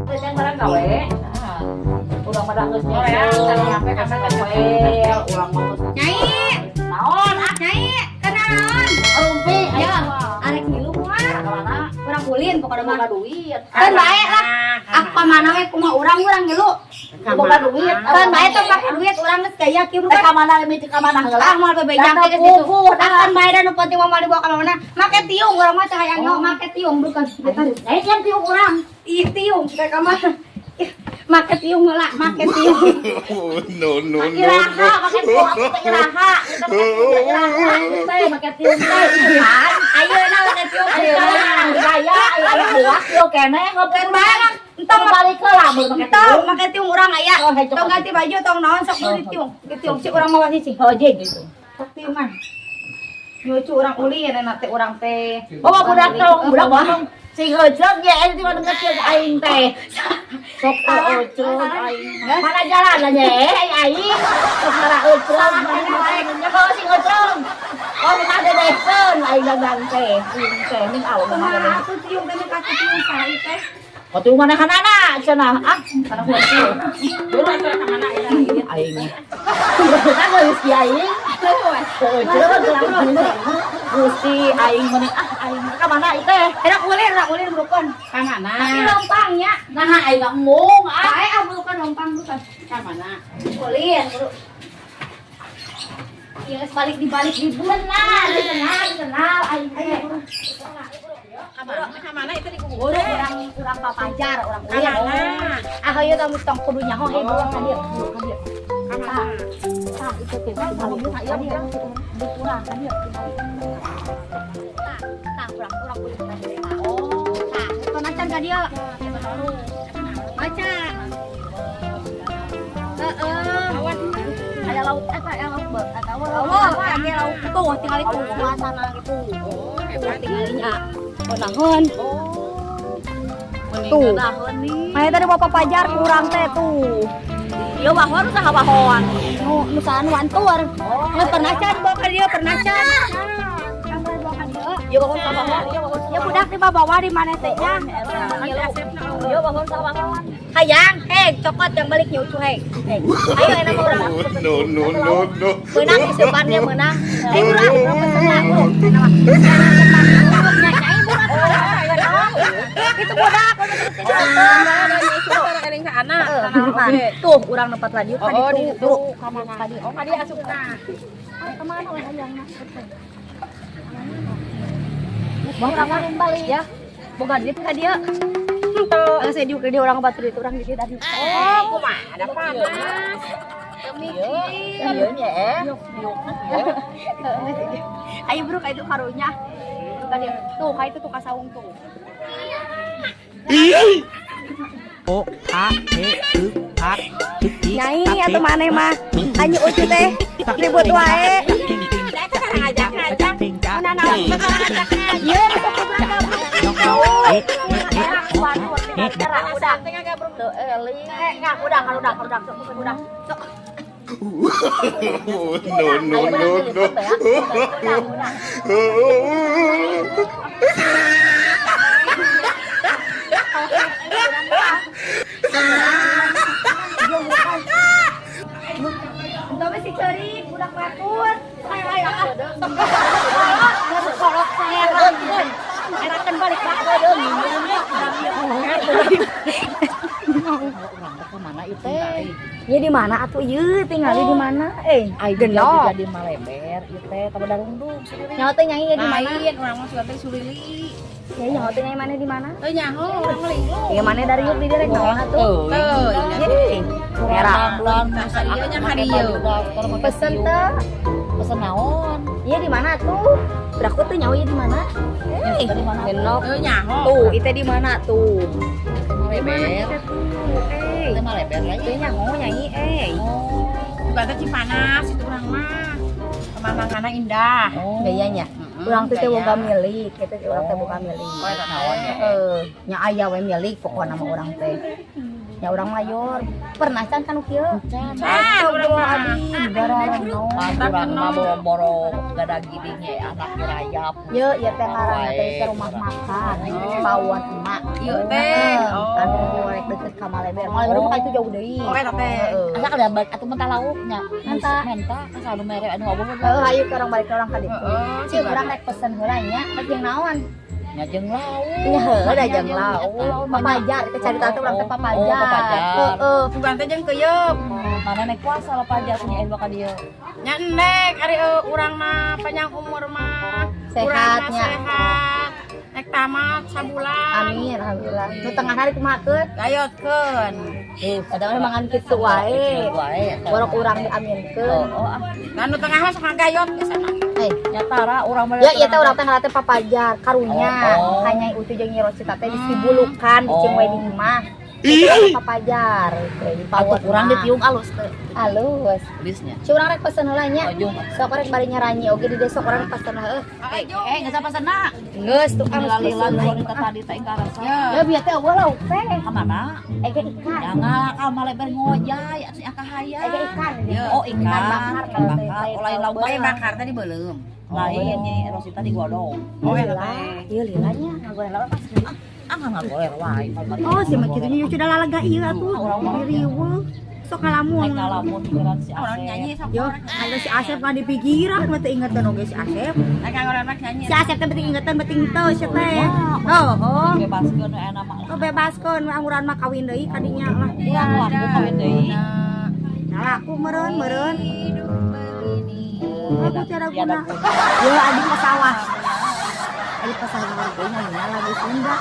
Yang barang gawe. Urang mah geus urang mah. Nyai, Naon ah? Nyai, kenal naon? Rumpi. Ya, arek ngilu mah. Mana? Urang ulin pokoknya mah. Boga duit. Kan bae lah. Ah, pamana we kumaha urang urang ngilu. Boga duit. Kan bae tong pake duit urang geus gaya kieu Teh kan. ka mana mimiti ka mana heula? Ah, moal bebejang teh geus gitu. Ah, kan bae da nu penting mah moal dibawa ka mana. Make tiung urang mah teh hayang nyaho make tiung bukan. Eh, yang tiung urang. Ih, tiung kayak ka mana. Ih, make tiung heula, make tiung. No, no, no, Iraha no. Make tiung aku teh iraha. Kita make tiung teh iraha. Teh make tiung teh kan. Ayeuna make tiung Ayeuna ayeuna. gaya aya buah kieu keneh. Kan bae lah. Entong balik heula mun make Tong, tiung. make tiung urang aya. Oh, hei, Tong ganti baju, tong naon sok dulu ditiung. Ditiung cik urang mawa sih. Oh, jeung gitu. Sok tiungan. Nyucu urang ulin enak teh urang teh. Oh, budak tong, budak tong. Sing euceung ge eta mah ngecil aing teh. Sok euceung aing. Mana jalan lah nya aing. Sok ngara euceung. Oh, sing euceung. Oh, mah dedehkeun aing dagang teh. Aing teh ning awak mah Kumaha dedeh. atuh tiung teh ka tiung saha ieu teh? Oh, tiung manehanana cenah. Ah, kana heueuh. Aing. Kan geus aing. Euceung. Gusti aing meni ah aing ka mana ieu teh? Enak ulin, enak ulin bukan. Ka mana? Tapi lompang nya. Nah, aing mah embung ah. Bae ah bukan lompang bukan. Ka mana? Ulin, bro. Iya, balik dibalik di Tenang, tenang, tenang aing teh. Ka mana? Ka mana itu di kubur? Urang urang papajar, urang Ka ulin. mana? Ah, hayu tong tong kudu nyaho hei buang ka dieu, ka dieu. Ka mana? Tah, itu teh balik ka dieu. Urang ka dieu. Tah, tah urang urang ulin ka dieu. Oh, Tah, pernah can ka dieu. Maca. Heeh. Aya lauk eta aya lauk beut atawa Oh, kami lauk tuh tinggal itu suasana gitu. Oh, Tuh hebat. tingalinya. Naon? Oh. Tuh. Ngeunaheun nih. Mana tadi bapak pajar kurang teh tuh. Ieu wahon saha wahon? Nu nu saan wantur. Oh, Nggak pernah can bawa ka dieu, pernah can. Kan pernah bawa ka dieu. Ieu wahon saha wahon? Ieu wahon. Ya budak di bawa di mana teh nya. Ieu wahon saha wahon? Hayang, hei, cokot yang balik nyucu hei. Hei. Ayo enak urang. No, no, no, no. Menang isupan dia menang. Eh urang, urang pesen lah, bro. Enak mah. Nyai budak. Itu budak. Eling ka anak. Tuh, urang nempat radio kan Oh, itu. di Bro. ka mana? Oh, ka dieu asupna. Kemana we hayangna? Urang mah balik. Ya. Boga duit ka dieu. Henteu. Saya di dia orang batu duit urang di dieu tadi. Oh, kumaha ada panas. Ieu nya eh. Ayo bro, kayak itu karunya. Ka dieu. Tuh, kayak itu tuh kasaung tuh. O A E U A T I Nyai atuh maneh mah. Anyu ucu teh ribut wae. Ngajak-ngajak. Mana naon? Ieu sok ke belakang. Udah, teu eling. Enggak, udah, udah, udah, sok udah. Sok. No, no, no, no. Tapi si ceurik budak batur. Ayo ayo ah. Sok kolot saerakeun. Erakeun balik batur. Urang teh ka mana ieu teh? Ieu di mana atuh ieu tingali di mana? Eh, Aing genok. jadi maleber ieu teh ka Darungdung. Nyaho teh nyai di mana? Lain urang mah sudah teh sulili. Nyai nyaho teh nyai mana di mana? Teu nyaho urang ngelinglu. Iya mana dari yuk di direk naon atuh? Teu, Ih, Merah. Ka dieu nya ka dieu. Pesen teh. Pesen naon? Iya di mana tuh? Beraku tuh nyaho ieu di mana? Eh, Di mana? genok. Teu nyaho. Tuh, itu di mana tuh? Maleber. Eh, Teh maleber lah itu ya. nyaho nyai eh. Oh. Juga teh Cipanas itu urang mah. Pemandanganna indah. Oh. Gayanya. Urang teh teh boga milik, kita teh urang teh boga milik. Oh, eta naon ya? Heeh, nya aya we milik pokona mah urang teh. Nya urang mayor. Pernah can kan kieu? Can. Can, urang mah. Abdi barareno. Urang mah boro-boro gada gidinya anak dirayap. Ye, ieu teh ngaranna teh teh rumah makan. Pawon emak. Ieu teh. Anu rek deket Ka Maleber. Maleber mah ka itu jauh deui. Oh, eta teh. Heeh. Asa kada balik atuh mentah lauknya. Mentah. Menta ka anu mere anu abah. Heuh, hayu ke orang balik ke orang ka ditu. Heeh. Cik, urang rek pesen heula nya, rek jeung naon? Nya jeung lauk. Nya heuh da jeung lauk. Papajar, kita cari tahu urang teh papajar. Oh, papajar. Heeh. Bukan teh jeung keuyeup. Mana naik puasa lah pajar punya air bakal dia. Nya endek ari urang mah panjang umur mah. Urang mah Sehatnya. sehat. Nek tamat sabulan. Amin, alhamdulillah. Nu tengah hari kumaha? Gayotkeun. Padahal mangan kitu wae. Wae. Borok urang diaminkeun. Oh, ah. Nah nu tengah mah sok ngagayot biasana. Eh, Nyatara urang mah. ya ieu teh urang teh ngaran teh papajar karunya. Oh. Ka Nyai Ucu jeung Nyi Rosita teh disibulukan cicing we di imah. Papajar teh di Atuh urang ditiung alus teh. Alus. Tulisnya. Ci urang rek pesen heula nya. Ujung. Sok rek bari nyaranyi oge di desa urang pesen heuh. Eh, geus pasena. Geus tuh kan Lalilan wanita tadi teh karasa. Ya bieu teh eueuh lauk teh. Ka mana? Ege ikan. Jangan ka Maleber ngojay atuh ka hayang. Ege ikan. Oh, ikan. Ikan bakar Ikan kalau teh. bakar. Oh, lain lauk Lain bakar tadi belum. Lain Nyi Rosita digodong. Oh, eta teh. Ieu lilanya ngagoreng lauk pas. Ah, ngagoreng wae. Oh, si mah kitu nya sudah lalaga ieu atuh. Riweuh. Sok ngalamun. Naik ngalamun pikiran si Orang Asep. nyanyi sok. Yo, ada si Asep mah di pikiran mah teu ingetan oge si Asep. Nek ngagoreng mah nyanyi. Si Asep teh penting ingetan penting teu sia teh. Oh, oh. Bebaskeun we enak mah. Oh, bebaskeun we angguran mah kawin deui ka dinya lah. Urang laku kawin deui. Nah, laku meureun meureun. Aku tiada guna. Tiada Yo adi ke sawah. Adi ke sawah ge nyanyinya lagu Sunda.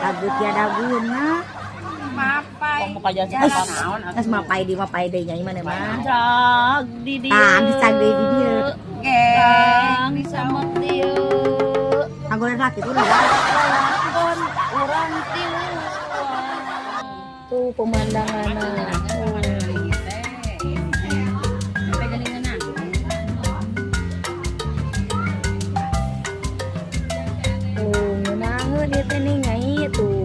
Lagu tiada guna. Mapai. Muka jalan Geus geus mapai di mapai deui nyanyi mana mah. Cag di dieu. Tah, bisa deui di dieu. Kang disamet dieu. Angguran laki tuh udah. Lakon urang tiluan. Tuh pemandangan. Tuh, ngeunaheun ieu teh nih Nyai tuh.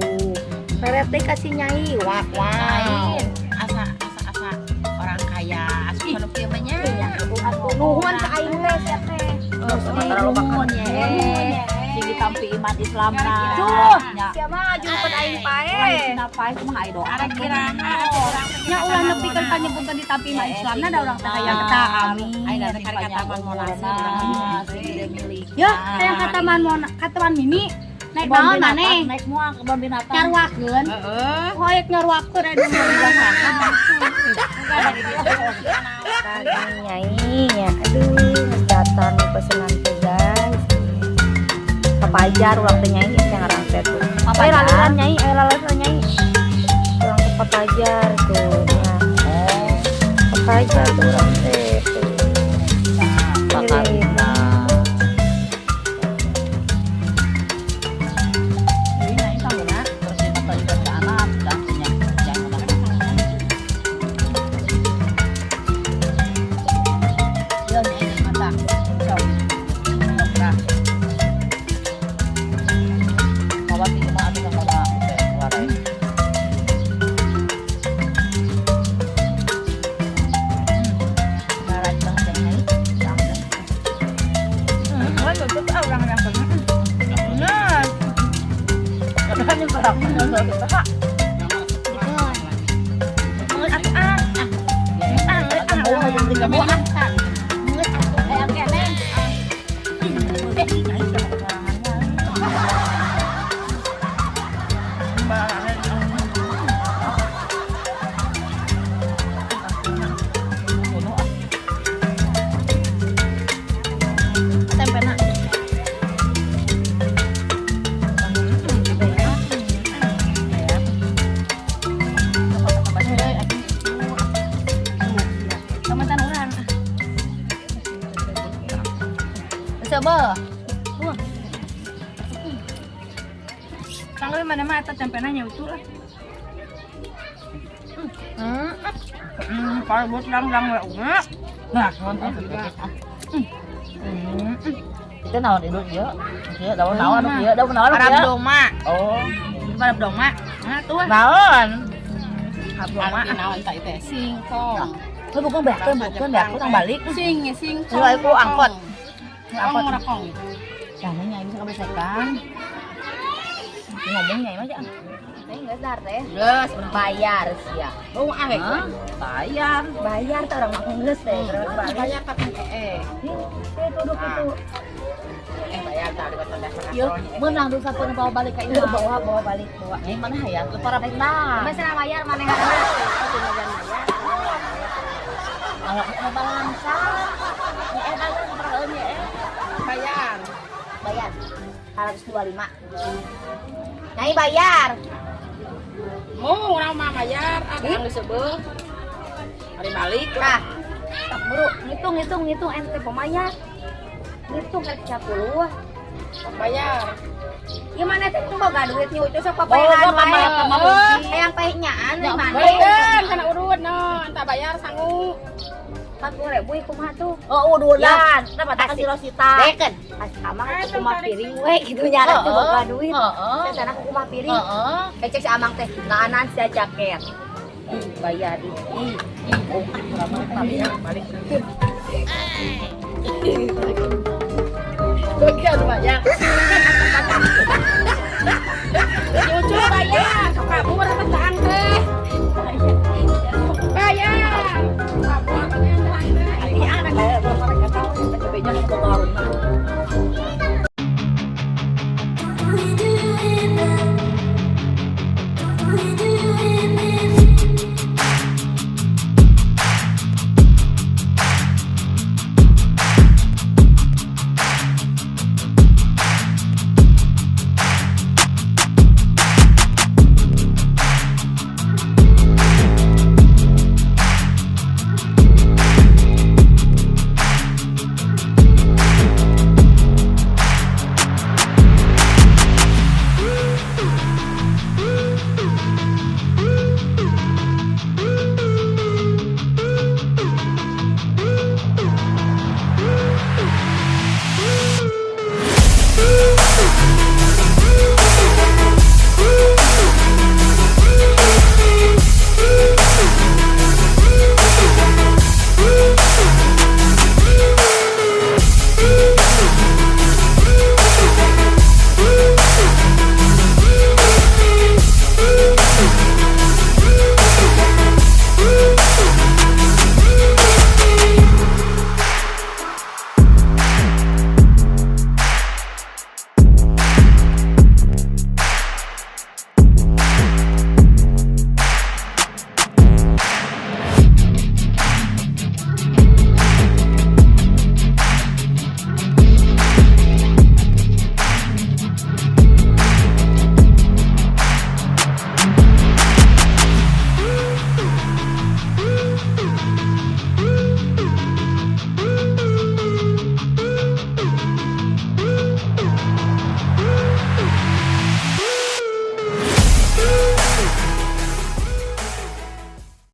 Peret teh kasih Nyai. Wah, wow. Asa asa asa orang kaya asup anu kieu mah nya. Atuh nuhun ka aing teh sia teh. Nuhun ye. Sing ditampi iman Islamna. Tuh, Nya. sia mah jurupan aing pae. Lain dina pae kumaha ai doa. Arek kiraha urang Nya ulah nepikeun panyebutan ditampi mah Islamna da urang teh hayang eta amin. Aing teh karek ka taman Monas. Yo, hayang ka taman Mona, ka taman Mimi. Naik naon maneh? Naik moal kebon binatang. Nyaruakeun. Heeh. Oh, ayek nyaruakeun aya nu Pagi Nyai nya. Aduh, geus datang nih pesenan teh guys. Papajar urang teh Nyai yang ngaran teh tuh. Papajar? Eh, laliran Nyai, eh laliran Nyai. Urang teh papajar tuh nya. Papajar tuh urang teh tuh. Pakarina. Ini naik sangguna, terus kita tadi ke anak, dan nya jangan. Yo nyai mata. Sok. Sok lah. Bawa ti mah atuh bawa teh warai. Ngaracang teh Nyai. Kan betul ah urang yang pernah. Bener. Katanya barang mana Tempena. Komentar urang. Coba. Tanggal mana mah eta tempena nya utuh lah. Kalau buat lang-lang we unga. Nah, nonton. Itu naon itu ieu? Ieu daun naon anu ieu? Daun naon anu Arab ieu? doma. Oh. Arab doma. Nah, tuh. Naon? Arab doma. Naon tah itu singkong. Lu bukan beakeun, bukan beakeun ang balik. Sing, singkong. Lu aku angkot. Angkot. Angkot. Jangan nyai bisa kabesekan. Ngomong nyai mah jangan. Nyai geus dahar teh. Geus, Bayar sia. Oh, ah Hah? Bayar. Bayar tuh orang mah geus teh. Terus balik. Bayar tapi eh. Eh, duduk itu. Eh bayar tadi kata dasar. Yuk, menang dosa pun bawa balik ke imah. Bawa bawa balik bawa. Nyai mana hayang ke para pernah. Masa bayar manehana. Bayar. Awak mau balangsa. Nyai dagang peraeun nyai. Bayar. Bayar. 125. Nyai bayar. Mau urang mah bayar, ah geus seubeuh. Hari balik. Nah, tak buru, ngitung ngitung ngitung ente pemayar. Ngitung kan 10. Bayar. Ya mana teh teu boga duit nyucu sok papayahan Boga, wae. papayahan. Hayang pehnyaan we mana. Balikeun kana urut no, entah bayar sangu. 40.000 kumaha tuh? Oh, udulan. Dapat kasih Rosita. Beken. Kasih amang teh kumaha piring we kitu nya teh boga duit. Heeh. Teh tanah kumaha piring. Heeh. Eh cek si amang teh naanan sia jaket. Ih, bayar ih. Ih, ih, oh, ah, urang mah Balik. Bagian bayar. Cucu bayar, sok kabur apa tahan teh. Bayar. Kabur apa tahan teh. Ini anak saya belum mereka tahu kita beja ke bawah. We do it. We do